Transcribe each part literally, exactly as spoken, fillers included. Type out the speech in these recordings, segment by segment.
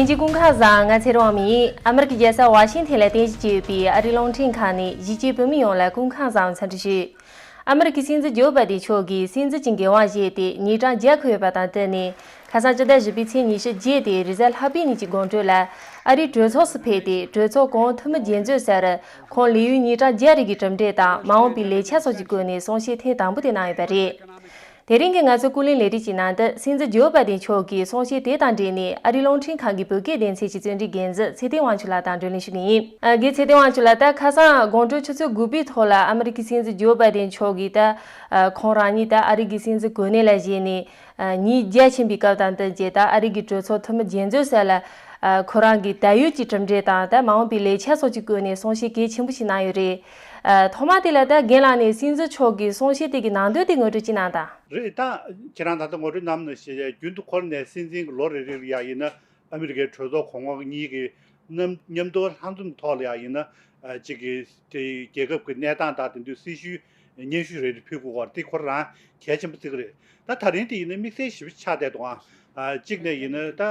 ལྷན་རྒྱས་སྐུ་ཁམས་བཟང་། ང་ཚེ་རིང་དབང་མོ་ཡིན། ཨ་མི་རི་ཀའི་རྒྱལ་ས་ཝ་ཤིང་ཐན་ལ་རྟེན་གཞི་བྱས་ཡོད་པའི་ཨ་རིའི་རླུང་འཕྲིན་ཁང་ནས་གཞིས་བྱེས་བོད་མི་ཡོངས་ལ་སྐུ་ཁམས་བཟང་འཚམས་འདྲི་ཞུ། ཨ་མི་རི་ཀའི་སྲིད་འཛིན་ཇོ་བྷའི་ཏིན་མཆོག་གིས་སྲིད་འཛིན་གྱི་འགན་དབང་བཞེས་ཏེ་ཉིན་གྲངས་བརྒྱ་འཁོར་ཡོད་པ་དང་བསྟུན་ནས། ཁ་སང་སྤྱི་ཟླ་བཞི་པའི་ཚེས་ཉི་ཤུ་རྗེས་ཏེ་རེས་གཟའ་ལྷག་པའི་ཉིན་གྱི་དགོང་དྲོ་ལ་ཨ་རིའི་གྲོས་ཚོགས་སུ་ཕེབས་ཏེ། གྲོས་ཚོགས་གོང་འཐུས་མི་རྒྱན་མཛོད་སར་ཁོང་ལས་ཡུན་ཉིན་གྲངས་བརྒྱད་རིང་གི་གྲུབ་འབྲས་དང་མ་འོངས་པའི་ལས་འཆར་སོགས་ཀྱི་སྐོར་ནས་གསུང་བཤད་ཐེངས་དང་པོ་དེ་གནང་ཡོད་པ་རེད། དེ་རིང་གི་ང་ཚོའི་ཀུན་གླེང་ལས་རིམ་གྱི་ནང་དུ། སྲིད་འཛིན་ཇོ་བྷའི་ཏིན་མཆོག་གིས་གསུང་བཤད་དེ་དང་འབྲེལ་ནས་ཨ་རིའི་རླུང་འཕྲིན་ཁང་གི་བོད་སྐད་སྡེ་ཚན་གྱི་རྩོམ་སྒྲིག་འགན་འཛིན་ཚེ་བརྟན་དབང་ཕྱུག་ལགས་དང་བགྲོ་གླེང་ཞུ་གི་ཡིན། ཨ། དགེ་ཚེ་བརྟན་དབང་ཕྱུག་ལགས། ད་ཁ་སང་དགོང་དྲོ་ཆུ་ཚོད་དགུ་པའི་ཐོག་ལ་ཨ་མི་རི་ཀའི་སྲིད་འཛིན་ཇོ་བྷའི་ཏིན་མཆོག་གིས་ད། ཨ། ཁོང་རང་ཉིད་ད་ཨ་རི་གི་སྲིད་འཛིན་གོ་གནས་ལ་བཞེས་ནས། ཨ། ཉིན་བརྒྱད་ཕྱིན་པའི་སྐབས་དང་བསྟུན་བྱས། ད་ཨ་རི་གི་གྲོས་ཚོགས་འཐུས་མི་རྒྱན་མཛོད་སར་ལ། ཨ། ཁོ་རང་གི་ད་ཡོད་ཀྱི་གྲུབ་འབྲས་དང་ད་མ་འོངས་པའི་ལས་འཆར་སོགས་ཀྱི་སྐོར་ནས་གསུང་བཤད་གལ་ཆེན་པོ་ཞིག་གནང་ཡོད་རེད། ཨ། ཐོག་མ་དེ་ལ་ད་རྒན་ལགས་ནས་སྲིད་འཛིན་མཆོག་གི་གསུང་བཤད་དེ་གི་ནང་དོན་དེ་ངོ་སྤྲོད་ཅིག་གནང་དང་། རེད། ད་ཁྱེད་རང་ད་ལྟ་ངོ་སྤྲོད་གནང་ནང་བཞིན། རྒྱུན་དུ་ཁོ་རང་ནས་སྲིད་འཛིན་གྱི་ལོ་རེ་རེ་ལ་ཡ་ཡིན་ན། ཨ་མི་རི་ཀའི་གྲོས་ཚོགས་གོང་འོག་གཉིས་ཀྱི་མཉམ་མཉམ་དུ་ལྷན་འཛོམས་ཐོག་ལ་ཡ་ཡིན་ན། ཨ། གཅིག་གི་དེ་རྒྱལ་ཁབ་ཀྱི་གནས་སྟངས་དང་དེ་དུས་སྲི་ཞུའི་སྙན་ཞུ་རེ་རེ་ཕུལ་དགོས་པ་དེ་ཁོ་རང་གལ་ཆེན་པོ་བརྩི་གི་རེད། ད་ད་རིང་དེ་ཡིན་ན་དམིགས་བསལ་ཞེ་པོ་ཆགས་བསྡད་འདུག་ཨ། ཨ། གཅིག་ནས་ཡིན་ན་ད། ཨ།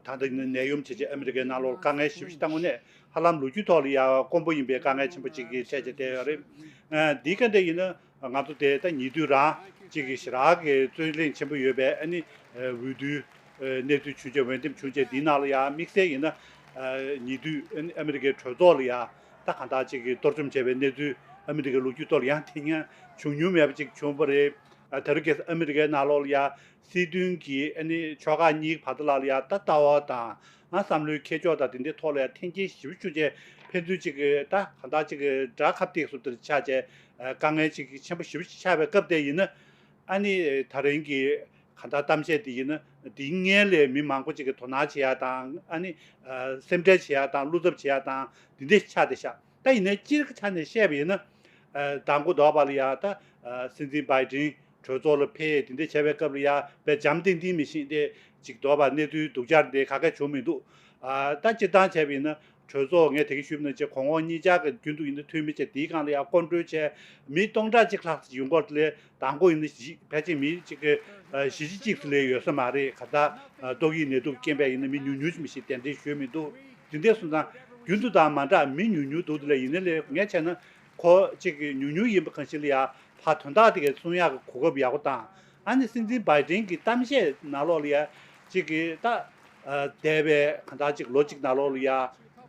ད་ལྟ་ཡིན་ན་ནད་ཡམས་བྱས་རྗེས་ཨ་མི་རི་ཀའི་ནང་ལོགས་དཀའ་ངལ་ཞེ་པོ་ཞིག་ད་དངོས་གནས་ཧ་ལམ་ལོ་རྒྱུས་ཐོག་ལ་ཡ་དཀོན་པོ་ཡིན་པའི་དཀའ་ངལ་ཆེན་པོ་གཅིག་གི་ཆ་བྱས་བསྡད་ཡོད་རེད། ཨ། འདིའི་སྐབས་དེ་ཡིན་ན། ང་ཚོ་དེ་ད་ཉེ་དུས་རང་གཅིག་གི་ཞེ་དྲག་གི་རྩོད་གླེང་ཆེན་པོ་ཡོད་པའི་ཨ་ནི། ཨ། འོས་བསྡུའི། ཨ། གནས་ཚུལ་བྱུང་རྗེས། འོས་འདེམས་བྱུང་རྗེས་འདིའི་ནང་ལ་ཡང་དམིགས་བསལ་ཡིན་ན། ཨ། ཉེ་དུས་ཨ་ནི་ཨ་མི་རི་ཀའི་གྲོས་ཚོགས་ལ་ཡང་ད་གང་ལྟར་གཅིག་གི་གཏོར་བཅོམ་བྱས་པའི་གནས་ཚུལ་ཨ་མི་རི་ཀའི་ལོ་རྒྱུས་ཐོག་ལ་ཡང་དེ་སྔ་བྱུང་མྱོང་མེད་པ་ཅིག་བྱུང་བ་རེད། ཨ། དེ་རིང་ཁ་སང་ཨ་མི་རི་ཀའི་ནང་ལོགས་ལ་ཡང་སྲིད་དོན་གྱི་ཨ་ནི་ཕྱོགས་ཁག་གཉིས་བར་དུ་ལ་ལ་ཡང་ད་ལྟ་བ་དང་། ཨ། བསམ་བློའི་འཁྱེར་ཕྱོགས་དང་དེ་འདྲའི་ཐོག་ལ་ཡང་འཐེན་འཁྱེར་ཞེ་པོ་བྱུང་རྗེས། ཕན་ཚུན་གཅིག་གི་ད་གང་ལྟར་གཅིག་གི་དགྲ་ཁ་གཏད་སུ་དེར་ཆགས་བྱས། ཨ། དཀའ་ངལ་ཅིག་ཆེན་པོ་ཞེ་པོ་ཅིག་ཆགས་པའི་སྐབས་དེ་ཡིན་ན། ཨ་ནི་ད་རིང་གི་གང་ལྟར་གཏམ་བཤད་དེ་ཡིན་ན། དེའི་སྔོན་ལ་མི་མང་པོ་ཅིག་གི་དོ་སྣང་བྱེད་ཡ་དང་། ཨ་ནི། ཨ། སེམས་ཁྲལ་བྱེད་ཡ་དང་། བློ་འཚབ་བྱེད་ཡ་དང་དེ་འདྲ་ཆགས་བསྡད་ཤག་ད་ཡིན་ནའི་སྤྱིར་ཆ་ནས་བཤད་པ་ཡིན་ན། ཨ། མདང་དགོང་དོག་པ་ལ་ཡ་ད། ཨ། སྲིད་འཛིན་བྷའི་ཏིན་གྲོས་ཚོགས་ལ་ཕེབས། དེ་འདྲ་བྱས་པའི་སྐབས་ལ་ཡ་དཔེ་འཇམ་ཐིང་ཐིང་མི་ཤེས་ཏེ། ཅིག་དོག་པ་གནས་ཚུལ་སྡུག་ཅག་འདི་ག་གེ་བྱུང་མི་འདུག་ཨ། ད་སྤྱིར་བཏང་བྱས་པ་ཡིན་ན། གྲོས་ཚོགས་ངས་དེ་གི་ཞུས་པ་ནང་བཞིན་གོང་འོག་གཉིས་ཆ་གི་རྒྱུན་དུ་ཡིན་ན་འཐུས་མི་བྱས། དེའི་སྒང་ལ་ཡ་སྐོར་འགྲོལ་བྱས། མི་སྟོང་ཕྲག་གཅིག་ལྷག་ཙམ་ཡོང་གི་ཡོད་རེད། དེ་ལས་མདང་དགོང་ཡིན་ན་བཞི། ཕལ་ཆེར་མི་གཅིག་གི། ཨ། བཞི་བཅུ་གཅིག་ཙམ་ལས་ཡོད་ས་མ་རེད། ག་ད། ཨ། ཏོག་དབྱིབས་ནད་དུག་རྐྱེན་པས་ཡིན་ན་མི་ཉུང་ཉུང་ཅིག་མ་གཏོགས་གདན་འདྲེན་ཞུས་མི་འདུག་དེ་འདྲ་སོང་ཙང་རྒྱུན་དུ་དང་མ་འདྲ་མི་ཉུང་ཉུང་འདུག་དེ་ལ་ཡིན་ནའི་ལས་ངས་བྱས་ན། ཁོ་གཅིག་གི་ཉུང་ཉུང་ཡིན་པ་གང་ཞིག་ལ་ཡ་ཕར་དོན་དག་དེ་གའི་གསུང་ཡག་གི་གོ་སྐབས་ཡག་པོ་དང་། ཨ་ནི་སྲིད་འཛིན་བྷའི་ཏིན་གྱི་གཏམ་བཤད་ནང་ལོགས་ལ་ཡ་གཅིག་གི་ད། ཨ། འདས་པའི་གང་ལྟར་གཅིག་ལོ་གཅིག་ནང་ལོགས་ལ་ཡ་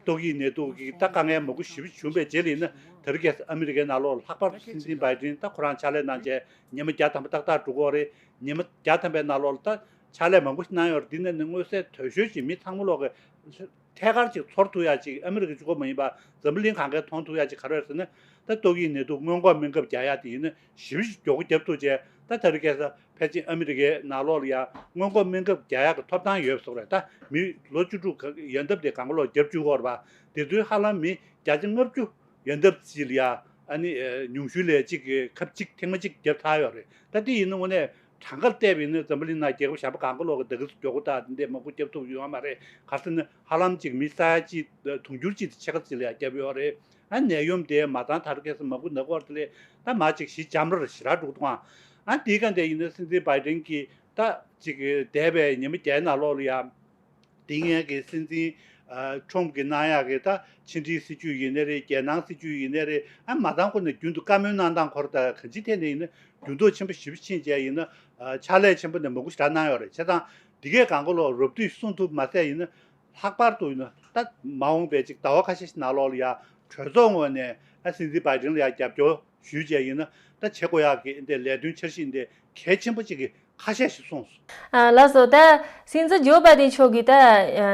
ཏོག་དབྱིབས་ནད་དུག་གི་ད་དཀའ་ངལ་མང་པོ་ཞེ་པོ་བྱུང་བའི་རྗེས་ལ་ཡིན་ན། དེ་རིང་ཁ་སང་ཨ་མི་རི་ཀའི་ནང་ལོགས་ལ་ལྷག་པར་དུ་སྲིད་འཛིན་བྷའི་ཏིན་ད་ཁོ་རང་ཕྱག་ལས་གནང་བྱས་ཉི་མ་བརྒྱ་ཐམ་པ་ཏག་ཏག་འགྲོ་གི་ཡོད་རེད། ཉི་མ་བརྒྱ་ཐམ་པའི་ནང་ལོགས་ལ་ད་ཕྱག་ལས་མང་པོ་ཞིག་གནང་ཡོད་རེད། འདི་ནས་ནི་མངོན་གསལ་དོད་ཤོས་ཤིག་མི་ཚང་མ་ལོག་གི་ཐད་ཀར་ཅིག་ཚོར་ཐུབ་ཡ་ཅིག་ཨ་མི་རི་ཀ་གཅིག་པོ་མ་ཡིན་པ་འཛམ་བུ་གླིང་གང་གས་མཐོང་ཐུབ་ཡ་ཅིག་ག་རེ་རེད་ཟེར་ན། ད་ཏོག་དབྱིབས་ནད་དུག་སྔོན་འགོག་སྨན་ཁབ་རྒྱག་ཡ་དེ་ཡིན་ན་ཞེ་པོ་ཞིག་མགྱོགས་པོ་རྒྱབ་ཐུབ་བྱས། ད་དེ་རིང་ཁ་སང་ཕལ་ཆེར་ཨ་མི་རི་ཀའི་ནང་ལོགས་ལ་ཡ་སྔོན་འགོག་སྨན་ཁབ་རྒྱག་ཡ་གི་ཐོབ་ཐང་ཡོད་པ་བཟོ་འདྲ་རེད། ད་མི་ལོ་བཅུ་དྲུག་ཡན་འདབ་དེ་གང་ག་ལོག་བརྒྱབ་བཅུག་གི་ཡོད་རེད་པ། དེ་ཚོའི་ཧ་ལམ་མི་བརྒྱ་ཆ་ལྔ་བཅུ་ཡན་འདབ་ཅིག་ལ་ཡ། ཨ་ནི། ཨ། ཉུང་ཤོས་ལ་གཅིག་གི་ཁབ་གཅིག་ཐེངས་མ་གཅིག་བརྒྱབ་ཚར་ཡོད་རེད། ད་དེ་ཡིན་ན་དངོས་གནས་གྲངས་ཀ་བལྟས་པ་ཡིན་ན་འཛམ་བུ་གླིང་ནང་རྒྱལ་ཁབ་གཞན་པ་གང་ག་ལོག་གི་ད་གི་མགྱོགས་པོ་ད་འདི་འདྲ་མང་པོ་བརྒྱབ་ཐུབ་ཡོད་མ་རེད། ག་རེ་ཟེར་ན་ཧ་ལམ་གཅིག་མི་ས་ཡ་གཅིག་དུང་ཕྱུར་གཅིག་དང་ཕྱེད་ཀ་ཙམ་ལ་ཡ་བརྒྱབ་ཡོད་རེད། ཨ། ནད་ཡམས་དེ་མ་ཚང་ད་རེས་ཁ་སང་མང་པོ་ན་གི་ཡོད་རེད། དེ་ལས་ད་མར་གཅིག་ཞི་འཇམ་ར་ཞེ་དྲག་འགྲོ་གི་འདུག་ཨང་། ཨ། དེའི་སྒང་དེ་ཡིན་ན་སྲིད་འཛིན་བྷའི་ཏིན་གྱིས་ད་གཅིག་འདས་པའི་ཉི་མ་བརྒྱད་ནང་ལོགས་ལ་ཡ། དེ་སྔོན་གྱི་སྲིད་འཛིན། ཨ། ཁྲོམ་གྱི་གནང་ཡག་གི་ད་ཕྱི་འབྲེལ་སྲིད་ཇུས་ཡིན་ནའི་རེད། རྒྱལ་ནང་སྲིད་ཇུས་ཡིན་ནའི་རེད། ཨ། མ་ཚང་ཁོ་ནས་རྒྱུན་དུ་བཀའ་མོལ་གནང་སྟངས་ཁོ་ར་ད་གང་ཅིའི་ཐད་ནས་ཡིན་ན་འགྱུར་ལྡོག་ཆེན་པོ་ཞེ་པོ་ཕྱིན་བྱས་ཡིན་ན། ཨ། ཕྱག་ལས་ཆེན་པོ་ནས་མང་པོ་ཞེ་དྲག་གནང་ཡོད་རེད། བྱས་ཙང་འདི་གས་གང་ག་ལོག་རོབ་བསྡུས་གསུང་ཐུབ་མ་ཟད་ཡིན་ན། ལྷག་པར་དུ་ཡིན་ན་ད་མ་འོངས་པའི་ཅིག་ཟླ་བ་ཁ་ཤས་ཤིག་ནང་ལོགས་ལ་ཡ་གྲོས་ཚོགས་ངོས་ནས། ཨ། སྲིད་འཛིན་བྷའི་ཏིན་ལ་ཡ་རྒྱབ་སྐྱོར་ཞུས་བྱས་ཡིན་ན། ད་བྱེད་དགོས་ཡག་གི་འདི་ལས་དོན་འཆར་གཞི་འདི་གལ་ཆེན་པོ་ཅིག་གི་ཁ་ཤས་ཤིག་གསུངས་སོང་། ཨ། ལགས་སོ། ད་སྲིད་འཛིན་ཇོ་བྷའི་ཏིན་མཆོག་གིས་ད་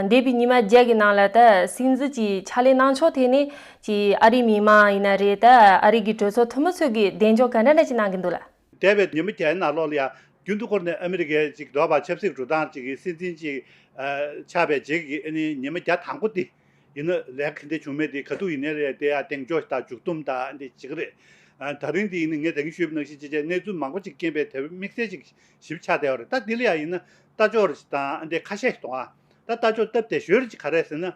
འདས་པའི་ཉི་མ་བརྒྱད་ཀྱི་ནང་ལ་ད་སྲིད་འཛིན་གྱི་ཕྱག་ལས་གནང་ཕྱོགས་ཐད་ནས་ཀྱི་ཨ་རིའི་མི་མང་ཡིན་ན་རེད། ད་ཨ་རི་གི་གྲོས་ཚོགས་འཐུས་མི་ཚོས་ཀྱི་གདེང་འཇོག་ག་འདྲ་འདྲ་ཅིག་གནང་གི་འདུག་ལ། འདས་པའི་ཉི་མ་བརྒྱད་ནང་ལོགས་ལ་ཡ་རྒྱུན་དུ་ཁོ་རང་ནས་ཨ་མི་རི་ཀའི་ཅིག་དོག་པ་ཆབ་སྲིད་འགྲོ་སྟངས་ཅིག་གི་སྲིད་འཛིན་ཅིག་ཨ། ཆགས་པའི་རྗེས་ཀྱི་ཨ་ནི་ཉི་མ་བརྒྱ་དང་པོ་དེ་ཡིན་ན་ལས་ག་འདྲ་བྱུང་མེད་དེ་ག་དུས་ཡིན་ནའི་རེད། དེ་ཡ་གདེང་འཇོག་དང་མཇུག་སྡོམ་དང་འདི་བྱེད་ཀྱི་རེད། ཨ། ད་རིང་འདི་ཡིན་ན་ངས་ད་གིན་ཞུས་པ་ནང་བཞིན་བྱས་བྱས་གནས་ཚུལ་མང་པོ་ཅིག་རྐྱེན་པས་དེ་དམིགས་བསལ་ཅིག་ཞིབ་ཆགས་བསྡད་ཡོད་རེད། ད་འདི་ལ་ཡ་ཡིན་ན་ལྟ་ཕྱོགས་རེ་ཞིག་དང་འདི་ཁ་ཤས་ཤིག་གཏོང་ཨ། ད་ལྟ་ཕྱོགས་སྟབས་བདེ་ཤོས་རེ་ཅིག་ག་རེ་ཟེར་ན།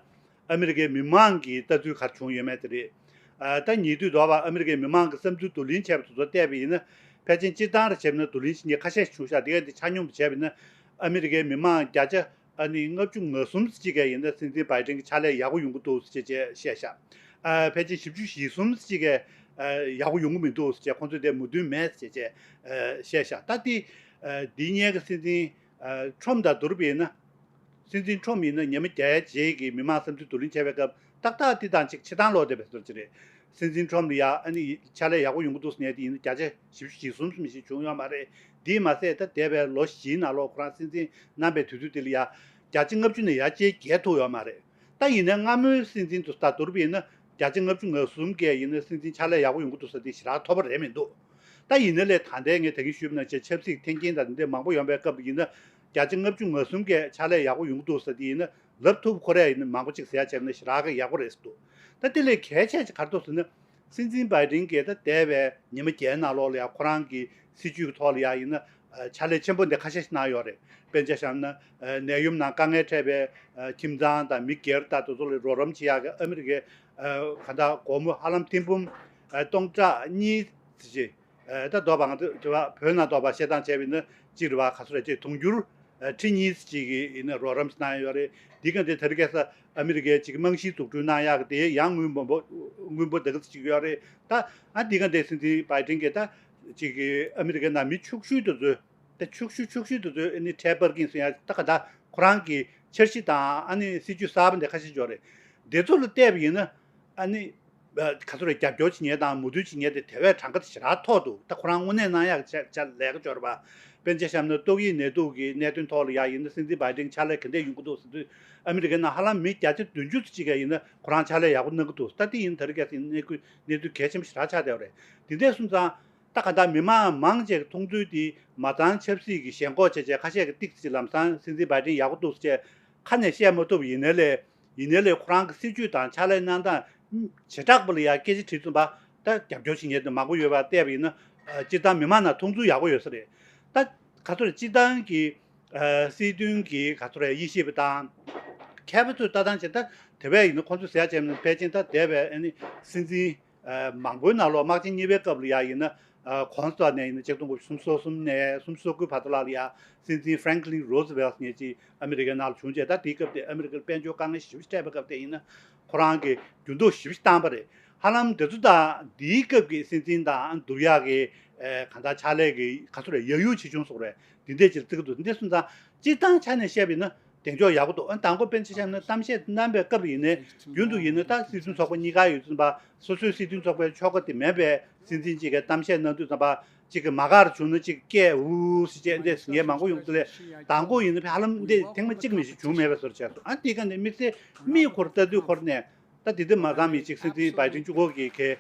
ཨ་མི་རི་ཀའི་མི་མང་གི་ལྟ་ཚུལ་ག་རེ་བྱུང་ཡོད་མེད་དེ་རེད། ཨ། ད་ཉེ་དུས་དོག་པ་ཨ་མི་རི་ཀའི་མི་མང་གི་བསམ་ཚུལ་བསྡུ་ལེན་བྱས་པ་དེ་ཚོ་བལྟས་པ་ཡིན་ན། ཕལ་ཆེར་སྤྱིར་བཏང་རེ་བྱས་ན་བསྡུ་ལེན་བྱེད་མཁན་ཁ་ཤས་ཤིག་བྱུང་ཤག་དེ་ག་དེ་ཆ་སྙོམས་བྱས་པ་ཡིན་ན། ཨ་མི་རི་ཀའི་མི་མང་བརྒྱ་ཆ་ ཨ་ནི་ལྔ་བཅུ་ང་གསུམ་ཅིག་ག་ཡིན་ན་སྲིད་འཛིན་བྷའི་ཌེན་གྱི་ཕྱག་ལས་ཡག་པོ་ཡོང་གི་འདུག་ཅེས་བྱས་བཤད་ཤག་ཨ་ཕལ་ཆེར་བཞི་བཅུ་ཞེ་གསུམ་ཅིག་ག་ཡག་པོ་ཡོང་གི་མི་འདུག་ཅེས་ཁོང་ཚོས་དེ་མོས་མཐུན་མེད་ཅེས་བྱས་བཤད་ཤག་ད་དེ་འདི་སྔོན་གྱི་སྲིད་འཛིན་ཁྲོམ་དང་བསྡུར་བ་ཡིན་ན། སྲིད་འཛིན་ཁྲོམ་ཡིན་ན་ཉི་མ་བརྒྱད་རྗེས་ཀྱི་མི་མང་བསམ་ཚུལ་བསྡུ་ལེན་བྱས་པའི་སྐབས་ཏག་ཏག་འདི་དང་གཅིག་ཕྱེད་དང་ལོག་བསྡད་པའི་བཟོ་འདྲ་ཅིག་རེད། སྲིད་འཛིན་ཁྲོམ་ལ་ཡ་ཨ་ནི་ཕྱག་ལས་ཡག་པོ་ཡོང་གི་འདུག་ཟེར་ནས་དེ་ཡིན་ན་བརྒྱ་ཆ་བཞི་བཅུ་ཞེ་གསུམ་ཙམ་ཞིག་བྱུང་ཡོད་མ་རེད། འདིས་མ་ཟད་ད་འདས་པའི་ལོ་བཞིའི་ནང་ལོགས་ཁོ་རང་སྲིད་འཛིན་གནང་པའི་དུས་ཚོད་དེ་ལ་ཡ་བརྒྱ་ཆ་ལྔ་བཅུ་ནས་ཡར་ཅིག་བརྒལ་ཐུབ་ཡོད་མ་རེད། ད་ཡིན་ན་སྔ་མོའི་སྲིད་འཛིན་དེ་དང་བསྡུར་བ་ཡིན་ན་བརྒྱ་ཆ་ལྔ་བཅུ་ང་གསུམ་གས་ཡིན་ན་སྲིད་འཛིན་ཕྱག་ལས་ཡག་པོ་ཡོང་གི་འདུག་ཟེར་དེ་ཞེ་དྲག་མཐོ་པོ་རེད་མི་འདུག་ད་ཡིན་ན་ལས་ད་ལྟའི་ངས་ད་གིན་ཞུས་པ་ནང་བཞིན་ཆབ་སྲིད་འཐེན་འཁྱེར་དང་དེ་འདྲ་མང་པོ་ཡོང་པའི་སྐབས་ཡིན་ན་བརྒྱ་ཆ་ལྔ་བཅུ་ང་གསུམ་གས་ཕྱག་ལས་ཡག་པོ་ཡོང་གི་འདུག་ཟེར་དེ་ཡིན་ན་ལབ་ཐུབ་ཁོ་རང་ཡིན་ན་མང་པོ་ཅིག་ཟེར་ཡ་བྱས་ན་ཞེ་དྲག་གི་ཡག་པོ་རེད་ཟེར་འདུག་ད་དེ་ལས་གལ་ཆེ་ཆེ་ག་རེ་འདུག་ཟེར་ན། སྲིད་འཛིན་བྷའི་ཌེན་གྱིས་ད་འདས་པའི་ཉི་མ་བརྒྱད་ནང་ལོགས་ལ་ཡང་ཁོ་རང་གི་སྲིད་བྱུས་ཀྱི་ཐོག་ལ་ཡང་ཡིན་ན་ཕྱག་ལས་ཆེན་པོ་འདི་ཁ་ཤས་ཤིག་གནང་ཡོད་རེད། དཔེར་ན་ཆ་བཞག་ན་ནད་ཡམས་ནང་དཀའ་ངལ་འཕྲད་པའི་ཁྱིམ་ཚང་དང་མི་སྒེར་དང་དེ་ཚོ་ལ་རོགས་རམ་བྱེད་ཡག་གི་ཨ་མི་རི་ཀའི་གང་ལྟར་སྒོར་མོ་ཧ་ལམ་ཐེར་འབུམ་སྟོང་ཕྲག་གཉིས་ཙམ་ཅིག་ད་མདོར་བ་ང་ཚོ་བོད་ནང་མདོར་བ་བཤད་སྟངས་བྱས་པ་ཡིན་ན་གཅིག་རེད་བ། ག་ཚོད་རེད། གཅིག་དུང་ཕྱུར་ཁྲི་གཉིས་ཙམ་ཅིག་གི་ཡིན་ན་རོགས་རམ་ཞིག་གནང་ཡོད་རེད། འདི་ག་འདི་དེ་རིང་ཁ་སང་ཨ་མི་རི་ཀའི་ཅིག་རྨང་གཞི་འཛུགས་སྐྲུན་གནང་ཡག་གི་དེ་ཡང་དངུལ་འབོར་དངུལ་འབོར་དེ་ག་ཙམ་ཅིག་ཡོད་རེད། ད་ཨ་འདི་ག་འདི་སྲིད་འཛིན་བྷའི་ཌེན་གྱིས་ད་ཅིག་གི་ཨ་མི་རི་ཀའི་ནང་མི་ཕྱུག་ཤོས་དེ་ཚོའི་ད་ཕྱུག་ཤོས་ཕྱུག་ཤོས་དེ་ཚོའི་ཨ་ནི་ཁྲལ་སྤར་གིན་སོང་ཡ་ད་ག་ད་ཁོ་རང་གི་འཆར་གཞི་དང་ཨ་ནི་སྲིད་ཇུས་གསར་པ་འདི་ཁ་ཤས་ཡོད་རེད། འདི་ཚོ་ལ་བལྟས་པ་ཡིན་ན་ཨ་ནི། ག་ཚོད་རེད། རྒྱབ་སྐྱོར་བྱེད་མཁན་དང་མོས་མཐུན་བྱེད་མཁན་དེ་དེ་བས་གྲངས་ཀ་དེ་ཞེ་དྲག་མཐོ་འདུག་ད་ཁོ་རང་དངོས་གནས་གནང་ཡག་ཆ་ཆ་ལས་ཀ་འབྱོར་བ། དཔེར་ན་ཆ་བཞག་ན་ཏོག་དབྱིབས་ནད་དུག་གི་གནད་དོན་ཐོག་ལ་ཡ་ཡིན་ན་སྲིད་འཛིན་བྷའི་ཌེན་ཕྱག་ལས་ག་འདྲས་ཡོང་གི་འདུག་ཟེར་དུས་ཨ་མི་རི་ཀའི་ནང་ཧ་ལམ་མི་བརྒྱ་ཆ་བདུན་ཅུ་ཙམ་ཅིག་ག་ཡིན་ན་ཁོ་རང་ཕྱག་ལས་ཡག་པོ་གནང་གི་འདུག་ད་དེ་ཡིན་ད་རེས་ཀྱི་གནས་ཁུལ་གནས་ཚུལ་གལ་ཆེན་པོ་ཞེ་དྲག་ཆགས་བསྡད་པ་རེད། དེ་འདྲས་སོང་ཙང་། ད་ག་ད་མི་མང་མང་ཆེ་གི་མཐོང་ཚུལ་དེ་མ་རྩ་ཆབ་སྲིད་ཀྱི་ཞེན་ཁོག་བྱས་བྱས་ཁ་ཤས་ཀྱིས་ཏིག་ཙམ་ལམ་སང་སྲིད་འཛིན་བྷའི་ཌེན་ཡག་པོ་འདུག་ཟེར་ཁ་ནས་བཤད་མ་ཐུབ། ཡིན་ནའི་ལས་ཡིན་ནའི་ལས་ཁོ་རང་གི་སྲིད་ཇུས་དང་ཕྱག་ལས་གནང་སྟངས་བྱེ་བྲག་པ་ལ་ཡང་སྐད་ཆ་དྲིས་ཙམ་པ་ད་རྒྱབ་སྐྱོར་བྱེད་མཁན་དེ་མང་པོ་ཡོད་པ་བལྟས་པ་ཡིན་ན་སྤྱིར་བཏང་མི་མང་ནང་མཐོང་ཚུལ་ཡག་པོ་ཡོད་ས་རེད། ད་ག་ཚོད་རེད། སྤྱིར་བཏང་གི་སྲིད་དོན་གྱི་ག་ཚོད་རེད། དབྱེ་ཞིབ་པ་དང་མཁས་པ་ཚོས་ལྟ་སྟངས་བྱས་ད་དེ་བས་ཡིན་ན་ཁོང་ཚོས་ཟེར་ཡ་བྱས་ན་ཕལ་ཆེར་ད་འདས་པའི་ཨ་ནི་སྲིད་འཛིན། མང་པོའི་ནང་ལོགས་དམག་ཆེན་གཉིས་པའི་སྐབས་ལ་ཡ་ཡིན་ན། གོང་ས་ནས་ཡིན་ན་ཆིག་སྟོང་དགུ་བརྒྱ་སུམ་ཅུ་སོ་གསུམ་ནས་སུམ་ཅུ་སོ་དགུའི་བར་དུ་ལ་ལ་ཡ་སྲིད་འཛིན་ཧྥ་རེང་ལིན་རོ་སི་ཝེལ་ཟེར་མཁན་ཅིག་ཨ་མི་རི་ཀའི་ནང་ལ་བྱུང་རྗེས། ད་དེའི་སྐབས་དེ་ཨ་མི་རི་ཀར་དཔལ་འབྱོར་དཀའ་ངལ་ཞེ་པོ་ཅིག་འཕྲད་པའི་སྐབས་དེ་ཡིན་ན་ཁོ་རང་གིས་འགྱུར་ལྡོག་ཞེ་པོ་ཅིག་བཏང་པ་རེད། ཧ་ལམ་དེ་ཚོ་དང་དེའི་སྐབས་ཀྱི་སྲིད་འཛིན་དང་བསྡུར་ཡག་གི་གང་ལྟར་ཕྱག་ལས་ཀྱི་ག་ཚོད་རེད། ཡ་ཡུལ་ཆེ་ཆུང་སོགས་རེད། དེ་འདྲས་ཅིག་བརྩི་གི་འདུག་འདི་སོང་ཙང་སྤྱིར་བཏང་ཆ་ནས་བཤད་པ་ཡིན་ན། གདེང་འཇོག་ཡག་པོ་འདུག་ཨ་དང་པོ་དཔེར་ན་ཆ་བཞག་ན་གཏམ་བཤད་གནང་པའི་སྐབས་ཡིན་ནའི་རྒྱུན་དུ་ཡིན་ན་ད་སྲིད་དོན་ཚོགས་པ་གཉིས་ཀ་ཡོད་དུས་ཙམ་པ་སོ་སོའི་སྲིད་དོན་ཚོགས་པའི་ཕྱོགས་ཁ་དེ་མིན་པའི་སྲིད་འཛིན་གཅིག་གིས་གཏམ་བཤད་གནང་དུས་ཙམ་པ་གཅིག་གི་མ་གར་བྱུང་ན་གཅིག་སྐད་འུ་ཟེར་བྱས་འདི་ངས་མང་པོ་ཡོང་དུས་ལས་དང་པོ་ཡིན་ན་ཧ་ལམ་འདི་ཐེངས་མ་གཅིག་མ་གཏོགས་བྱུང་མེད་པའི་བཟོ་འདྲ་བྱས་སོང་། ཨ་འདི་ག་ནས་དམིགས་བསལ་མིག་ཁོ་ར་ལྟ་དུས་ཁོ་ར་ནས་ད་འདི་འདི་མ་ཚང་མི་གཅིག་སྲིད་འཛིན་བྷའི་ཌེན་གཅིག་པོ་གི་གལ་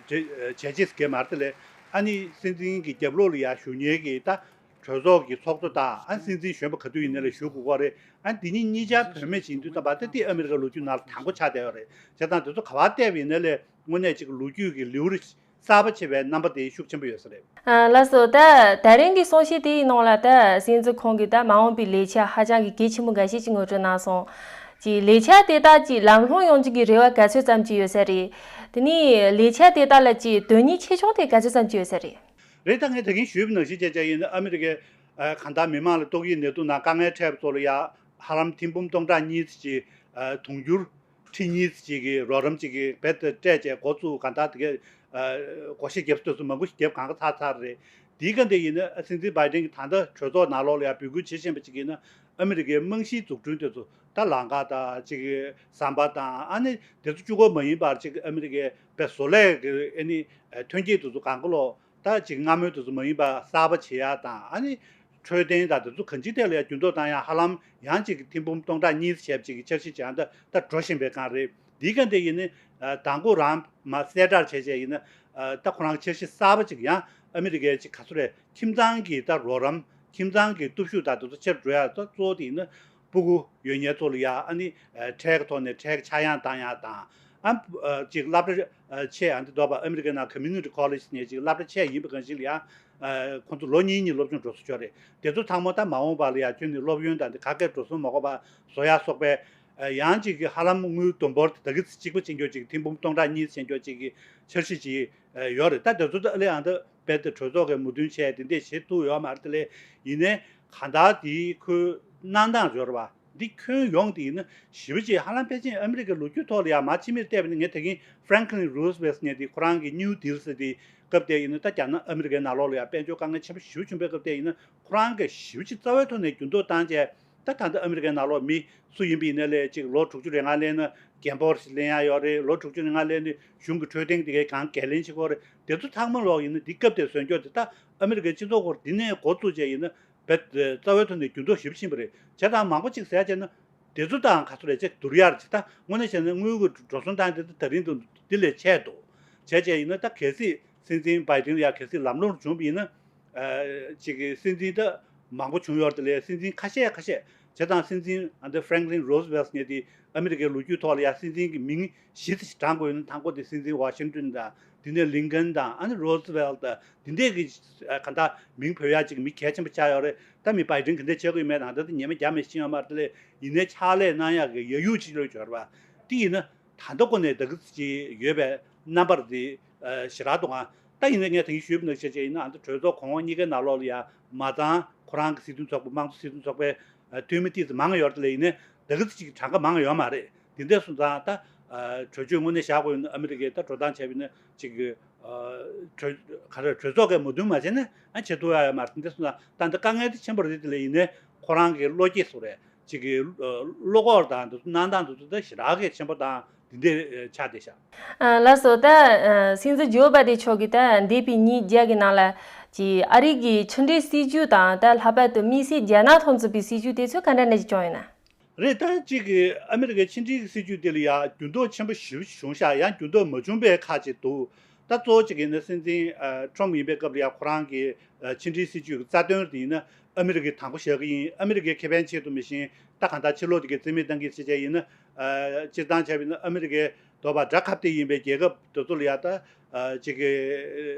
བྱས་རྗེས་གལ་མ་རེད་དེ་ལས་ཨ་ནི་སྲིད་འཛིན་གྱི་རྒྱབ་ལོགས་ལ་ཡ་བཞུགས་མཁན་གྱི་ད། གྲོས་ཚོགས་ཀྱི་ཚོགས་གཙོ་དང་ཨ་སྲིད་འཛིན་གཞོན་པ་ག་དུས་ཡིན་ནའི་ལ་བཞུགས་དགོས་ཀྱི་རེད། ཨ་འདི་གཉིས་གཉིས་ཆར་བུད་མེད་ཅིག་ཡིན་དུས་ཙམ་པ་ད་དེ་ཨ་མི་རི་ཀའི་ལོ་རྒྱུས་ནང་ལ་དང་པོ་ཆགས་བསྡད་ཡོད་རེད། བྱས་ཙང་དེ་ཚོ་ག་པར་བལྟས་པ་ཡིན་ནའི་ལས་དངོས་གནས་ཅིག་ལོ་རྒྱུས་ཀྱི་ལེའུ་གསར་པ་ཆེ་བའི་རྣམ་པ་དེ་ཤུགས་ཆེན་པོ་ཡོད་ས་རེད། ཨ་ལགས་སོ། ད་ད་རིང་གི་གསུང་བཤད་དེའི་ནང་ལ་ད་སྲིད་འཛིན་ཁོང་གིས་ད་མ་འོངས་པའི་ལས་འཆར་ཧ་ཅང་གི་གལ་ཆེན་པོ་འགའ་ཤས་ཅིག་ངོ་སྤྲོད་གནང་སོང་། ཅིག་ལས་འཆར་དེ་དག་ཅིག་ལམ་ལྷོང་ཡོང་རྒྱུ་གི་རེ་བ་ག་ཚོད་ཙམ་ཅིག་ཡོད་ས་རེད། དེ་ནས་ལས་འཆར་དེ་དག་ལ་ཅིག་དོན་སྙིང་ཆེ་ཆུང་དེ་ག་ཚོད་ཙམ་ཅིག་ཡོད་ས་རེད། རེད། ད་ངས་ད་གིན་ཞུས་པ་ནང་བཞིན་བྱས་བྱས་ཡིན་ན་ཨ་མི་རི་ཀའི་ཨ་གང་ལྟར་མི་མང་ལ་ཏོག་དབྱིབས་ནད་དུག་ནང་དཀའ་ངལ་འཕྲད་པ་ཚོ་ལ་ཡ་ཧ་ལམ་ཐེར་འབུམ་སྟོང་ཕྲག་གཉིས་ཙམ་ཅིག་ཨ་དུང་ཕྱུར་ཁྲི་གཉིས་ཙམ་ཅིག་གི་རོགས་རམ་ཅིག་གི་རྦད་དེ་སྤྲད་བྱས་འགོ་བཙུགས། གང་ལྟར་དེ་གའི་ཨ་བགོ་བཤའ་བརྒྱབ་ས་དེ་ཚོ་མང་པོ་ཞིག་བརྒྱབ་གང་ག་ཚར་ཚར་རེད། དེའི་སྒང་དེ་ཡིན་ན་ཨ་སྲིད་འཛིན་བྷའི་ཌེན་གྱིས་ད་ལྟ་གྲོས་ཚོགས་ནང་ལོགས་ལ་ཡ་འབོད་སྐུལ་བྱེད་བཞིན་པ་ཅིག་ཡིན་ན་ཨ་མི་རི་ཀའི་རྨང་གཞིའི་འཛུགས་སྐྲུན་དེ་ཚོ་ད་ལམ་ཁ་དང་ཅིག་ཟམ་པ་དང་ཨ་ནི་དེ་ཚོ་གཅིག་པོ་མ་ཡིན་པར་ཅིག་ཨ་མི་རི་ཀའི་དཔེ་བཟོ་ལས་ཀྱི་ཨ་ནི་ཐོན་སྐྱེད་དེ་ཚོ་གང་ག་ལོག་ད་ཅིག་སྔ་མོའི་དུས་སུ་མ་ཡིན་པ་གསར་པ་བྱེད་ཡག་དང་ཨ་ནི་འཕྲོད་བསྟེན་དང་དེ་ཚོ་གང་ཅིའི་ཐད་ལ་ཡང་འགྱུར་ལྡོག་བཏང་ཡག་ཧ་ལམ་ཡང་ཅིག་གི་ཐེར་འབུམ་སྟོང་ཕྲག་གཉིས་བྱས་པ་ཅིག་གི་འཆར་གཞི་ཅིག་ཡང་ད་ད་འགྲོ་བཞིན་པའི་སྒང་རེད། འདིའི་སྒང་དེ་ཡིན་ནི་དང་པོ་རང་མ་གསལ་བསྒྲགས་བྱས་བྱས་ཡིན་ན་ད་ཁོ་རང་འཆར་གཞི་གསར་པ་ཅིག་ཡང་ཨ་མི་རི་ཀའི་ཅིག་ག་ཚོད་རེད། ཁྱིམ་ཚང་གི་ད་རོགས་རམ་ཁྱིམ་ཚང་གི་སྟོབས་ཤུགས་དང་དེ་ཚོ་ཆེར་འགྲོ་ཡག་ད་གཙོ་བོ་དེ་ཡིན་ན། སྤུ་གུ་ཡོད་མཁན་ཚོ་ལ་ཡ་ཨ་ནི་ཁྲལ་གྱི་ཐོག་ནས་ཁྲལ་གྱི་ཆག་ཡང་བཏང་ཡག་དང་ཨ་ཅིག་སློབ་གྲྭ་ཆེ་ཨ་འདི་འདྲ་བ་ཨ་མི་རི་ཀའི་ནང་community college ནས་ཅིག་སློབ་གྲྭ་ཆེ་ཡིན་པ་གང་ཞིག་ལ་ཡ་ཁོང་ཚོ་ལོ་གཉིས་གཉིས་སློབ་སྦྱོང་འགྲོ་ས་ཆོག་རེད། དེ་ཚོ་ཚང་མ་ད་མ་འོངས་པ་ལ་ཡ་ཁྱོན་ནས་སློབ་ཡོན་དང་འདི་ག་གེ་འགྲོ་སོང་མ་དགོས་པ་བཟོ་ཡག་སོགས་པའི་ཡང་ཅིག་གི་ཧ་ལམ་དངུལ་བསྡོམས་འབོར་དེ་ད་གི་གཅིག་པ་ཅན་ཆོག་ཅིག་ཐེར་འབུམ་སྟོང་ཕྲག་གཉིས་ཅན་ཆོག་ཅིག་གི་འཆར་གཞི་ཅིག་ཡོད་རེད། ད་དེ་ཚོ་ད་ཨ་ལེ་ཨ་འདི་རྦད་དེ་གྲོས་ཚོགས་ཀྱི་མོས་མཐུན་བྱས་དེ་འདྲས་བྱེད་ཐུབ་ཡོད་མ་རེད། དེ་ལས་ཡིན་ནའི་གང་ལྟར་དེའི་ཁོའི་གནང་སྟངས་ཡོད་རེད་བ། འདི་ཁྱོན་ཡོངས་དེ་ཡིན་ན་ཞེ་པོ་ཅིག་ཧ་ལམ་ཕལ་ཆེར་ཨ་མི་རི་ཀའི་ལོ་རྒྱུས་ཐོག་ལ་ཡང་མར་ཕྱི་མིར་བལྟས་པ་ཡིན་ན། ངས་ད་གིན་Franklin Roosevelt་ཟེར་མཁན་དེ་ཁོ་རང་གི་New Deal་ཟེར་དེ་སྐབས་དེ་ཡིན་ན། ད་རྒྱ་ནག་ཨ་མི་རི་ཀའི་ནང་ལོགས་ལ་ཡང་དཔལ་འབྱོར་དཀའ་ངལ་ཆེན་པོ་ཞེ་པོ་བྱུང་བའི་སྐབས་དེ་ཡིན་ན། ཁོ་རང་གིས་ཞེ་པོ་ཅིག་རྩ་བའི་ཐོག་ནས་འགྱུར་ལྡོག་བཏང་བྱས། ད་ད་ལྟ་ཨ་མི་རི་ཀའི་ནང་ལོགས་མི་སུ་ཡིན་པ་ཡིན་ན་ལས་ཅིག་ལོ་དྲུག་ཅུ་རེ་ལྔ་སླེབས་ན་རྒན་པོ་ཞིག་སླེབས་ཡག་ཡོད་རེད། ལོ་དྲུག་ཅུ་རེ་ལྔ་སླེབས་ན་གཞུང་གི་འཕྲོད་བསྟེན་དེ་གའི་གང་འགན་ལེན་བྱེད་ཀྱི་ཡོད་རེད། དེ་ཚོ་ཚང་མ་ལོག་ཡིན་ན་འདི་སྐབས་དེར་བཟོ་འཇོག་དེ། ད་ཨ་མི་རི་ཀའི་སྤྱི་ཚོགས་སྐོར་འདི་ནས་འགོ་བཙུགས་བྱས་ཡིན་ན་རྦད་དེ་རྩ་བའི་ཐོག་ནས་འགྱུར་ལྡོག་ཞེ་པོ་ཕྱིན་པ་རེད། བྱས་ཙང་མང་པོ་ཅིག་ཟེར་བྱས་ན། དེ་ཚོ་དང་ག་ཚོད་རེད་ཅེས་བསྡུར་ཡག་ཅིག་ད་དངོས་གནས་བྱས་ན་དངུལ་གྱི་འགྲོ་སོང་བཏང་དེ་ད་རིང་དུ་འདི་ལས་ཆད་འདུག་བྱས་བྱས་ཡིན་ན། ད་གལ་སྲིད་སྲིད་འཛིན་བྷའི་ཌེན་ལ་ཡང་གལ་སྲིད་ལམ་ལྷོང་བྱུང་བ་ཡིན་ན། ཨ་ཅིག་གི་སྲིད་འཛིན་ད་མང་པོ་བྱུང་ཡོད་རེད། དེ་ལས་སྲིད་འཛིན་ཁ་ཤས་ཁ་ཤས། བྱས་ཙང་སྲིད་འཛིན་ཨ་འདི་Franklin Roosevelt་ཟེར་མཁན་དེ་ཨ་མི་རི་ཀའི་ལོ་རྒྱུས་ཐོག་ལ་ཡང་སྲིད་འཛིན་གྱི་མིང་བཞི་ཙམ་ཞིག་བགྲང་དགོས་ཡོད་ན། དང་པོ་དེ་སྲིད་འཛིན་Washington་དང་། དེ་ནས་Lincoln་དང་། ཨ་ནི་Roosevelt་དང་། དེ་འདྲས་ཀྱི་ཨ་ག་ད་མིང་བོས་ཡག་ཅིག་མི་གལ་ཆེན་པོ་ཆགས་ཡོད་རེད། ད་མི་བྷའི་ཌེན་ག་འདྲས་བྱེད་དགོས་ཡོད་མེད་དང་། ད་ལྟ་ཉི་མ་རྒྱ་མི་ཤེས་ཡོད་མ་རེད། དེ་ལས་ཡིན་ནའི་ཕྱག་ལས་གནང་ཡག་གི་ཡ་ཡུལ་ཅིག་ལོས་འབྱོར་བ་དེ་ཡིན་ན། ད་ལྟ་ཀུན་ནས་ད་གི་ཅིག་ཡོད་པའི་རྣམ་པར་དེ་ཨ་ཞེ་དྲག་འདུག་ཨང་། ད་ཡིན་ན་ངས་ད་གིན་ཞུས་པ་ནང་བཞིན་བྱས་བྱས་ཡིན་ན། ཨ་ད་གྲོས་ཚོགས་གོང་འོག་གཉིས་ཀའི་ནང་ལོགས་ལ་ཡང་མ་ཚང་ཁོ་རང་གི་སྲིད་དོན་ཚོགས་པ། དམངས་གཙོ་སྲིད་དོན་ཚོགས་པའི་ཨ་འཐུས་མི་ཏོག་ཙམ་མང་ཡོད་རེད། དེ་ལས་ཡིན་ནའི་ད་གི་ཅིག་གྲངས་ཀ་མང་ཡོད་མ་རེད། དེ་འདྲ་སོང་ཙང་ད་ཨ་གྲོས་ཆོད་དངོས་གནས་བཞག་དགོས་ཡོད་ན། ཨ་མི་རི་ཀས་ད་འགྲོ་སྟངས་བྱས་པ་ཡིན་ན་ཅིག་གི་ཨ་གྲོས་ག་རེ། གྲོས་ཚོགས་ཀྱིས་མོས་མཐུན་མ་བྱས་ན་ཨ་བྱེད་ཐུབ་ཡག་ཡོད་མ་རེད། དེ་འདྲ་སོང་ཙང་ད་འདི་དཀའ་ངལ་དེ་ཆེན་པོ་རེད། དེ་ལས་ཡིན་ནའི་ཁོ་རང་གི་བློ་སྐྱེད་སོགས་རེད། ཅིག་གི་ཨ་བློ་ཁོག་དང་དེ་ཚོ་གནང་སྟངས་དེ་ཚོ་ད་ཞེ་དྲག་གི་ཆེན་པོ་དང་དེ་འདྲ་ཆགས་བསྡད་ཤག་ཨ་ལགས་སོ། ད་ཨ་སྲིད་འཛིན་ཇོ་བྷའི་ཌེན་མཆོག་གིས་ད་འདས་པའི་ཉིན་བརྒྱད་ཀྱི་ནང་ལ་ཅིག་ཨ་རི་གི་ཕྱི་འབྲེལ་སྲིད་ཇུས་དང་། ད་ལྷག་པར་དུ་དམིགས་བསལ་རྒྱ་ནག་ཐོག་འཛིན་པའི་སྲིད་ཇུས་དེ་ཚོ་ག་འདྲ་འདྲ་ཞིག་བྱུང་ཡོད་ན། རེད། ད་ཅིག་གི་ཨ་མི་རི་ཀའི་ཕྱི་འབྲེལ་གྱི་སྲིད་ཇུས་དེ་ལ་ཡང་འགྱུར་ལྡོག་ཆེན་པོ་ཞེ་པོ་བྱུང་ཤག་ཡང་འགྱུར་ལྡོག་མ་བྱུང་བའི་ཁག་ཅིག་འདུག་ད་གཙོ་བོ་ཅིག་ཡིན་ན་སྲིད་འཛིན་ཨ་ཁྲོམ་ཡིན་པའི་སྐབས་ལ་ཡང་ཁོ་རང་གི་ཨ་ཕྱི་འབྲེལ་སྲིད་ཇུས་ཀྱི་རྩ་དོན་དེ་ཡིན་ན་ཨ་མི་རི་ཀས་དང་པོ་བཞག་གི་ཡིན། ཨ་མི་རི་ཀའི་ཁེ་ཕན་ཆེད་དུ་མི་ཤེས། ད་གང་ལྟར་ཕྱི་ལོགས་དེ་གའི་རྩིས་མེད་བཏང་གི་བྱས་བྱས་ཡིན་ན། ཨ་སྤྱིར་བཏང་བྱས་པ་ཡིན་ན་ཨ་མི་རི་ཀའི་དོ་བར་དགྲ་ཁ་གཏད་ཡིན་པའི་རྒྱལ་ཁབ་དེ་ཚོ་ལ་ཡང་ད་ཨ་ཅིག་གི་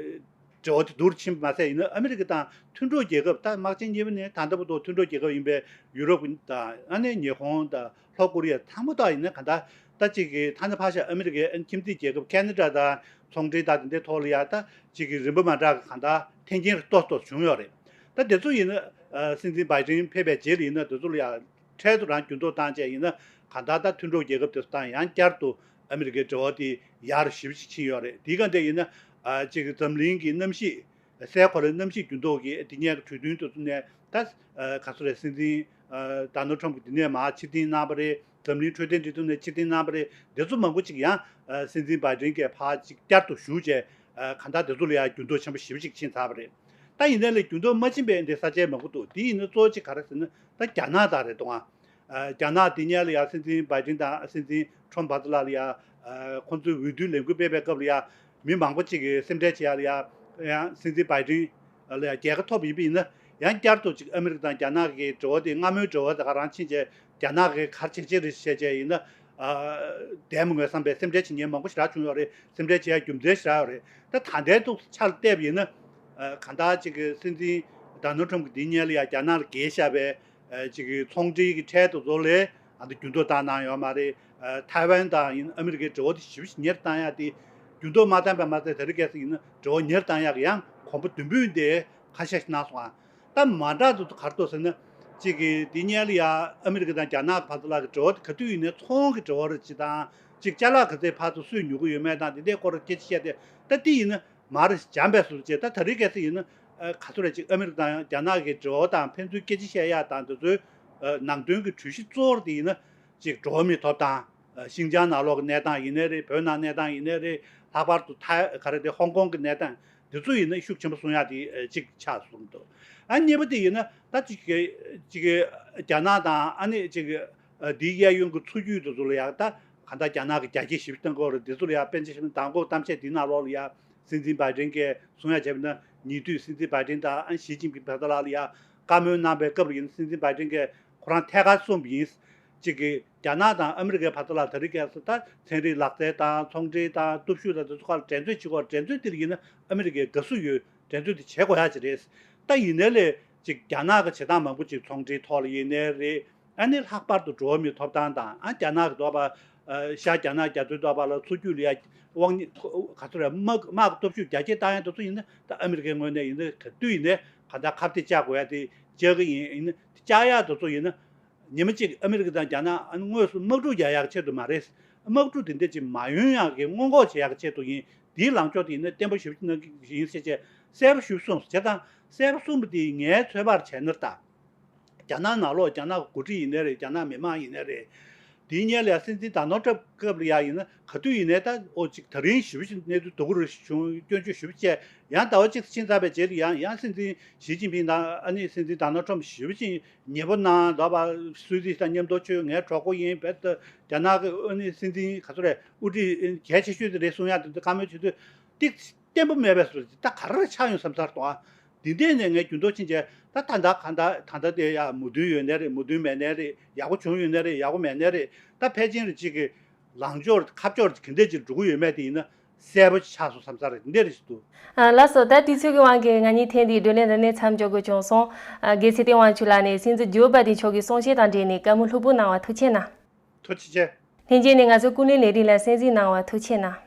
འབྲེལ་བ་དེ་སྡུག་རུ་ཕྱིན་པ་མ་ཟད། ཡིན་ན་ཨ་མི་རི་ཀ་དང་མཐུན་གྲོགས་རྒྱལ་ཁབ། ད་དམག་ཆེན་གཉིས་པ་ནས་ད་ལྟ་བར་དུ་མཐུན་གྲོགས་རྒྱལ་ཁབ་ཡིན་པའི་ཡུ་རོབ་དང་། ཨ་ནི་ཉི་ཧོང་དང་ལྷོ་ཀོ་རི་ཡ་ཚང་མ་དང་། ཡིན་ན་གང་ལྟར་ད་ཅིག་གི་ཐ་ན་ཕར་བཞག་ཨ་མི་རི་ཀའི་ཁྱིམ་མཚེས་རྒྱལ་ཁབ་ཁེ་ན་ཌ་དང་ཚོང་འབྲེལ་དང་དེ་འདྲའི་ཐོག་ལ་ཡང་ད་ཅིག་གི་རིམ་པ་མ་འདྲ་གི་གང་ལྟར་འཐེན་འཁྱེར་ཏོག་ཙམ་བྱུང་ཡོད་རེད། ད་དེ་ཚོ་ཡིན་ན་ཨ་སྲིད་འཛིན་བྷའི་ཌེན་ཕེབས་པའི་རྗེས་ལ་ཡིན་ན་དེ་ཚོ་ལ་ཡང་འཕྲལ་དུ་རང་འགྱུར་ལྡོག་བཏང་བྱས། ཡིན་ན་གང་ལྟར་ད་མཐུན་གྲོགས་རྒྱལ་ཁབ་དེ་ཚོ་དང་ཡང་བསྐྱར་དུ་ཨ་མི་རི་ཀའི་འབྲེལ་བ་དེ་ཡར་ཞེ་པོ་ཅིག་ཕྱིན་ཡོད་རེད། དེའི་སྒང་དེ་ཡིན་ན་ཨ་ཅིག་འཛམ་གླིང་གི་གནམ་གཤིས། སའི་གོ་ལའི་གནམ་གཤིས་འགྱུར་ལྡོག་གི་དེ་སྔའི་གྲོས་མཐུན་དེ་ཚོ་ནས་ད་ཨ་ག་ཚོད་རེད། སྲིད་འཛིན་ཨ་ཌོ་ནལ་ཊམ་གྱིས་དེ་ནས་མར་ཕྱིར་འཐེན་གནང་བ་རེད། འཛམ་གླིང་འཕྲོད་བསྟེན་སྒྲིག་འཛུགས་ནས་ཕྱིར་འཐེན་གནང་བ་རེད། དེ་ཚོ་མང་པོ་ཅིག་ཡང་ཨ་སྲིད་འཛིན་བྷའི་ཌེན་གྱིས་ཕར་ཅིག་བསྐྱར་དུ་ཞུ་བྱས། ཨ་གང་ལྟར་དེ་ཚོ་ལ་ཡང་འགྱུར་ལྡོག་ཆེན་པོ་ཞེ་པོ་ཅིག་ཕྱིན་ཚར་བ་རེད། ད་ཡིན་ནའི་ལས་འགྱུར་ལྡོག་མ་ཕྱིན་པའི་འདི་ས་ཆ་མང་པོ་འདུག་དེ་ཡིན་ན་གཙོ་བོ་གཅིག་ག་རེ་ཟེར་ན་ད་རྒྱ་ནག་དང་རེད་འདུག་ཨ། ཨ་རྒྱ་ནག་དེ་སྔ་ལ་ཡང་སྲིད་འཛིན་བྷའི་ཌེན་དང་སྲིད་འཛིན་ཁྲོམ་བར་དུ་ལ་ལ་ཡང་ཨ་ཁོང་ཚོས་འོས་བསྡུའི་ལས་འགུལ་སྤེལ་བའི་སྐབས་ལ་ཡང་མི་མང་པོ་ཅིག་གིས་སེམས་ཁྲལ་བྱེད་ཡ་ལ་ཡང་། ཡང་སྲིད་འཛིན་བྷའི་ཌེན་ལ་ཡང་རྒྱལ་ཁ་ཐོབ་ཡིན་པ་ཡིན་ན། ཡང་བསྐྱར་དུ་ཅིག་ཨ་མི་རི་ཀ་དང་རྒྱ་ནག་གི་འབྲེལ་བ་དེ་སྔ་མོའི་འབྲེལ་བ་དེ་ག་རང་ཕྱིན་བྱས། རྒྱ་ནག་གིས་ག་རེ་བྱེད་ཀྱི་རེད་བྱས་བྱས་ཡིན་ན། ཨ་བདེན་པ་ངོས་བཟུང་བའི་སེམས་ཁྲལ་བྱེད་མཁན་མང་པོ་ཞེ་དྲག་བྱུང་ཡོད་རེད། སེམས་ཁྲལ་བྱེད་ཡ་རྒྱུ་མཚན་ཞེ་དྲག་ཡོད་རེད། ད་ད་ལྟའི་ཐོག་ཆ་ལ་བལྟས་པ་ཡིན་ན། ཨ་གང་ལྟར་ཅིག་གི་སྲིད་འཛིན་ཌོ་ནལ་ཊམ་གྱིས་དེ་སྔ་ལ་ཡང་རྒྱ་ནག་ལ་བརྒལ་བཞག་པའི་ཨ་ཅིག་གི་ཚོང་འབྲེལ་གྱི་ཁྲལ་དེ་ཚོ་ལ་ཨ་ད་འགྱུར་ལྡོག་བཏང་གནང་ཡོད་མ་རེད། ཨ་ཐའེ་ཝན་དང་ཡིན་ཨ་མི་རི་ཀའི་འབྲེལ་བ་དེ་ཞེ་པོ་ཞིག་ཉེ་རུ་བཏང་ཡག་དེ་འགྱུར་ལྡོག་མ་བཏང་པ་མ་ཟད། ད་རེས་གལ་སྲིད་ཡིན་ན་འབྲེལ་བ་ཉེ་རུ་བཏང་ཡག་གི་ཡང་གོམ་པ་མདུན་སྤོས་དེ་ཁ་ཤས་ཤིག་གནང་སོང་ཨ། ད་མ་འདྲ་དེ་ཚོ་ག་རེ་འདུག་ཟེར་ན། ཅིག་གི་དེ་སྔ་ལ་ཡང་ཨ་མི་རི་ཀ་དང་རྒྱ་ནག་བར་དུ་ལ་གི་འབྲེལ་བ་དེ་ག་དུས་ཡིན་ནའི་ཚོང་གི་འབྲེལ་བ་རེད་ཅིག་དང་། ཅིག་ཅ་ལག་ག་ཚད་ཕར་ཚུར་སུས་ཉོ་གི་ཡོད་མེད་དང་དེ་འདྲའི་སྐོར་སྐད་ཆ་བཤད་དེ། ད་དེ་ཡིན་ན་མར་འཇམ་པའི་བཟོ་བྱས། ད་ད་རེས་གལ་སྲིད་ཡིན་ན་ཨ་ག་ཚོད་རེད། ཅིག་ཨ་མི་རི་ཀ་དང་རྒྱ་ནག་གི་འབྲེལ་བ་དང་ཕན་ཚུན་སྐད་ཆ་བཤད་ཡག་དང་དེ་ཚོའི་ཨ་ནང་དོན་གྱི་གྲོས་གཞི་གཙོ་བོ་དེ་ཡིན་ན་ཅིག་འགྲོ་བ་མིའི་ཐོབ་ཐང་། ཨ་ཤིན་ཅང་ནང་ལོགས་ཀྱི་གནས་སྟངས་ཡིན་ནའི་རེད། བོད་ནང་གནས་སྟངས་ཡིན་ནའི་རེད། ལྷག་པར་དུ་ཐའི་ག་རེ་དེ་ཧོང་ཀོང་གི་གནས་སྟངས་འདི་ཚོ་ཡིན་ན་ཤུགས་ཆེན་པོ་གསུང་ཡག་དེ་ཨ་གཅིག་ཆགས་སོང་འདུག་ཨ་གཉིས་པ་དེ་ཡིན་ན་ད་ཅིག་གི་ཅིག་གི་རྒྱ་ནག་དང་ཨ་ནི་ཅིག་གི་ཨ་འདིའི་གཡས་གཡོན་གྱི་མཚོ་རྒྱུད་དེ་ཚོ་ལ་ཡང་ད་གང་ལྟར་རྒྱ་ནག་གིས་རྒྱ་སྐྱེད་ཞེ་པོ་གཏོང་གི་ཡོད་རེད། འདི་ཚོ་ལ་ཡང་དཔེར་ན་ཆ་བཞག་ན་མདང་དགོང་གཏམ་བཤད་འདིའི་ནང་ལོགས་ལ་ཡང་སྲིད་འཛིན་བྷའི་ཌེན་གྱིས་གསུང་ཡག་བྱས་པ་ན། ཉེ་དུས་སྲིད་འཛིན་བྷའི་ཌེན་དང་ཨ་ཞི་ཅིན་ཕིང་བར་དུ་ལ་ལ་ཡང་བཀའ་མོལ་གནང་པའི་སྐབས་ལ་ཡིན་ན། སྲིད་འཛིན་བྷའི་ཌེན་གྱིས་ཁོ་རང་ཐད་ཀར་གསུངས་པ་ཡིན། གཅིག་གིས་རྒྱ་ནག་དང་ཨ་མི་རི་ཀའི་བར་དུ་ལ་ད་རེས་གལ་སྲིད་ད་ཚན་རིག་ལག་རྩལ་དང་ཚོང་འབྲེལ་དང་སྟོབས་ཤུགས་དང་དེ་ཚོ་ཁག་ལ་འགྲན་རྩོད་བྱེད་དགོས། འགྲན་རྩོད་དེ་ལ་ཡིན་ན་ཨ་མི་རི་ཀའི་དགའ་བསུ་ཡོད། འགྲན་རྩོད་དེ་བྱེད་དགོས་ཡག་ཅིག་རེད། ད་ཡིན་ནའི་ལས་ཅིག་རྒྱ་ནག་གི་བྱེད་སྟངས་མང་པོ་ཅིག་ཚོང་འབྲེལ་ཐོག་ལ་ཡིན་ནའི་རེད། ཨ་ནི་ལྷག་པར་དུ་འགྲོ་བ་མིའི་ཐོབ་ཐང་དང་། ཨ་རྒྱ་ནག་གི་འདོད་པ། ཨ་ཤར་རྒྱ་ནག་རྒྱ་མཚོའི་འདོད་པ་ལ་མཚོ་རྒྱུད་ལ་ཡ་དབང་ག་ཚོད་རེད། དམག་དམག་གི་སྟོབས་ཤུགས་རྒྱ་སྐྱེད་བཏང་ཡག་དེ་ཚོ་ཡིན་ན་ད་ཨ་མི་རི་ཀའི་ངོས་ནས་ཡིན་ན་ག་དུས་ཡིན་ནའི་ག་ད་ཁ་གཏད་བཅག་དགོས་ཡག་དེ་བཅག་གི་ཡིན། ཡིན་ན་བཅག་ཡག་དེ་ཚོ་ཡིན་ན། ཉི་མ་གཅིག་ཨ་མི་རི་ཀ་དང་རྒྱ་ནག་ཨ་ནི་དངོས་སུ་དམག་འཁྲུག་རྒྱག་ཡག་ཆེད་དུ་མ་རེད། དམག་འཁྲུག་དེ་འདྲ་ཅིག་མ་ཡོང་ཡག་གི་སྔོན་འགོག་བྱེད་ཡག་ཆེད་དུ་ཡིན། དེའི་ལངས་ཕྱོགས་དེ་ཡིན་ན་བརྟན་པོ་ཞེ་པོ་ཅིག་གནང་གི་ཡིན་ཟེར་བྱས་གསལ་པོ་ཞེ་པོ་གསུངས་སོང་། བྱས་ཙང་གསལ་པོ་གསུངས་པ་དེ་ངའི་ཚོད་དཔག་བྱས་ན་ད། རྒྱ་ནག་ནང་ལོགས་རྒྱ་ནག་འགོ་ཁྲིད་ཡིན་ནའི་རེད། རྒྱ་ནག་མི་མང་ཡིན་ནའི་རེད། དེའི་སྔོན་ལ་སྲིད་འཛིན་ཌོ་ནལ་ཊམ་སྐབས་ལ་ཡ་ཡིན་ན་ག་དུས་ཡིན་ནའི་ད་ཨོ་ཅིག་དེ་རིང་ཞེ་པོ་ཅིག་གནས་ཚུལ་སྡུག་རུ་བྱུང་། སྐྱོན་བརྗོད་ཞེ་པོ་བྱས། ཡང་ཟླ་བ་གཅིག་ཕྱིན་ཚར་བའི་རྗེས་ལ་ཡང་ཡང་སྲིད་འཛིན་ཞི་ཅིན་ཕིང་དང་ཨ་ནི་སྲིད་འཛིན་ཌོ་ནལ་ཊམ་ཞེ་པོ་ཅིག་ཉེ་པོ་གནང་། ད་བ་སུད་སི་དང་མཉམ་དུ་ཆོས་ངའི་གྲོགས་པོ་ཡིན། བེད་རྒྱ་ནག་གི་ཨ་ནི་སྲིད་འཛིན་ག་ཚོད་རེད། དབུ་ཁྲིད་གལ་ཆེ་ཤོས་དེ་རེད་གསུང་ཡག་དེ་ཚོ་བཀའ་མོལ་བྱེད་དུས་ཏིག་བརྟན་པོ་མེད་པའི་བཟོ་ཅིག་ད་ག་རེ་ཆགས་ཡོང་བསམ་ཚར་འདུག་ཨ། འདི་འདྲས་ནས་ངས་འགྱུར་ལྡོག་ཕྱིན་བྱས་ད་ད་ད་ག་ད་ད་ལྟ་དེ་ཡ་མོས་མཐུན་ཡོད་ནའི་རེད། མོས་མཐུན་མེད་ནའི་རེད། ཡག་པོ་བྱུང་ཡོད་ནའི་རེད། ཡག་པོ་མེད་ནའི་རེད། ད་ཕལ་ཆེར་གཅིག་གི་ལངས་ཕྱོགས་ཁ་ཕྱོགས་ག་འདྲས་ཅིག་འགྲོ་གི་ཡོད་མེད་དེ་ཡིན་ན་གསལ་པོ་ཆགས་སོང་བསམ་ས་རེད། འདི་འདྲས་རེད་ཞིག་འདུག་ཨ་ལགས་སོ། ད་དུས་ཚོད་ཀྱི་དབང་གིས་ང་གཉིས་ཐེངས་འདིའི་བགྲོ་གླེང་འདི་ནས་མཚམས་འཇོག་དགོས་བྱུང་སོང་། ཨ་རྒྱལ་སྲས་བསྟན་དབང་ཕྱུག་ལགས་ནས་སྲིད་འཛིན་ཇོ་བྷའི་ཌེན་མཆོག་གི་གསུང་བཤད་དང་འབྲེལ་ནས་བཀའ་མོལ་ལྷུག་པོ་གནང་བ་ཐུགས་རྗེ་གནང་། ཐུགས་རྗེ་ཆེ། ལྷན་རྒྱས་ནས་ང་ཚོའི་ཀུན་གླེང་ལས་རིམ་ལ་གསན་གཟིགས་གནང་བ་ཐུགས་རྗེ་གནང་།